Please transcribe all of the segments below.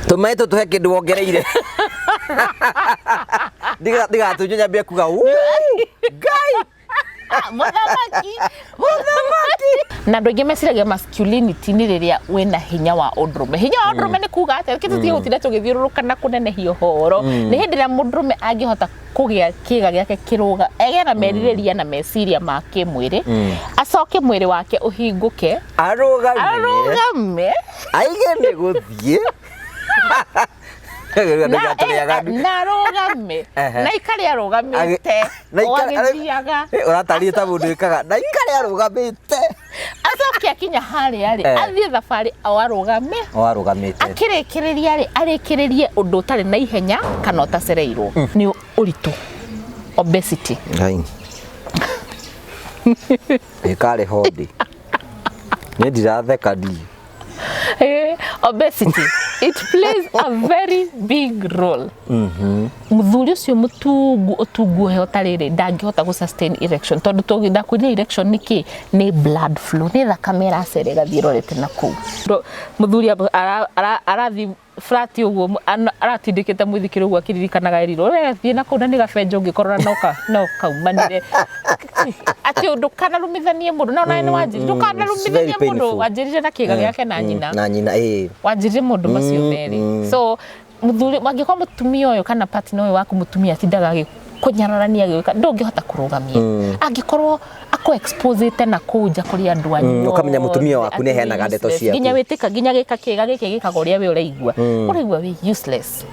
Tũmaĩ tũtũhe kĩndũ wongereire. Ndigatũnyue nyambie kuga "Wuu, Ngai." Mũthamaki, mũthamaki. Na andũ aingĩ meciragia masculinity nĩ rĩrĩa wĩna hinya wa ũndũrũme. Hinya wa ũndũrũme nĩ kuga atĩa? Reke tũtige gũtinda tũgĩthiũrũrũka na kũnenehia ũhoro. Nĩ hĩndĩ ĩrĩa mũndũrũme angĩhota kũgĩa kĩga gĩake kĩrũga, egĩe na merirĩria na meciria ma kĩmwĩrĩ, acoke mwĩrĩ wake ũhingũke, Arũgame. Arũgame. Aige nĩ gũthiĩ. Na na arũgame. Na ikare arũgamĩte. Na o ikare- agĩthiaga. Ũratariĩ ta mũndũ wĩkaga na ikare arũgamĩte. Acoke akinya harĩa rĩ, athiĩ thabarĩ o arũgame. O arũgamĩte. Akĩrĩkĩrĩria rĩ, arĩkĩrĩrie ũndũ ũtarĩ na ihenya kana ũtacereirwo. Nĩ ũritũ, obesity. Ngai. Ĩkarĩ hondi. Niĩ ndiratheka ndiĩ. Obesity, it plays a very big role. Mũthuri ũcio mũtungu, ũtungu ũhe ũtarĩ rĩ, ndangĩhota gũ sustain erection, tondũ ndakwĩrire erection nĩ kĩ? Nĩ blood flow, nĩ thakame ĩracera ĩgathiĩ ĩrorete na kũu. Mũthuri arathiĩ flat ũguo, aratindĩkĩte mũithikiri ũguo akĩririkanaga erirwo we thiĩ na kũu na nĩ gabenjo ũngĩkorora no kaumanire atĩ ndũkanarumithanie mũndũ no nawe nĩ wanjĩrire ndũkanarumithanie It's very mũndũ. Painful. Wanjĩrire na kĩga gĩake na nyina. Na nyina, ĩĩ. Wanjĩrire mũndũ macio merĩ. So mũthuri, angĩkorwo mũtumia ũyũ kana partner ũyũ waku mũtumia atindaga agĩkũnyararania agĩgwĩka, ndũngĩhota kũrũgamia angĩkorwo akũ exposete na kũu nja kũrĩ andũ anyu Ũkamenya mũtumia othe waku nĩ atĩ wĩ aheanaga ndeto useless. ciaku. Nginya wĩtĩka nginya gĩka kĩga gĩkĩ gĩkaga ũrĩa we ũraigua wĩ useless.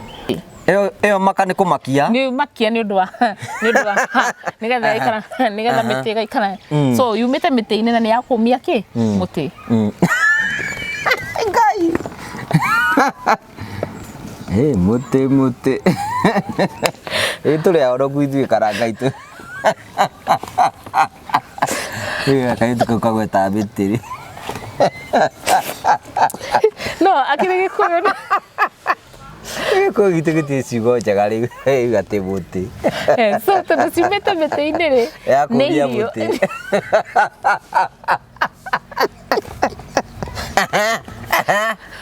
Ĩyo maka nĩ kũmakia. Nĩ makia nĩ ũndũ wa nĩgetha ĩikara, nĩgetha mĩtĩ ĩgaikara. So yumĩte mĩtĩ-inĩ na nĩ ya kũmia kĩ mũtĩ. Ngai. Ĩ mũtĩ mũtĩ. Ĩ tũrĩ aorogu ithuĩ karanga itũ. Ĩ kairĩtu kau kagwetaga mĩtĩ rĩ. No akĩrĩ Gĩkũyũ. Gĩkũyũ gitũ gĩtirĩ ciugo njega rĩu. Rĩu atĩ mũtĩ. So tondũ ciumĩte mĩtĩ-inĩ rĩ, Ya nĩ kũmia irio. Mũtĩ.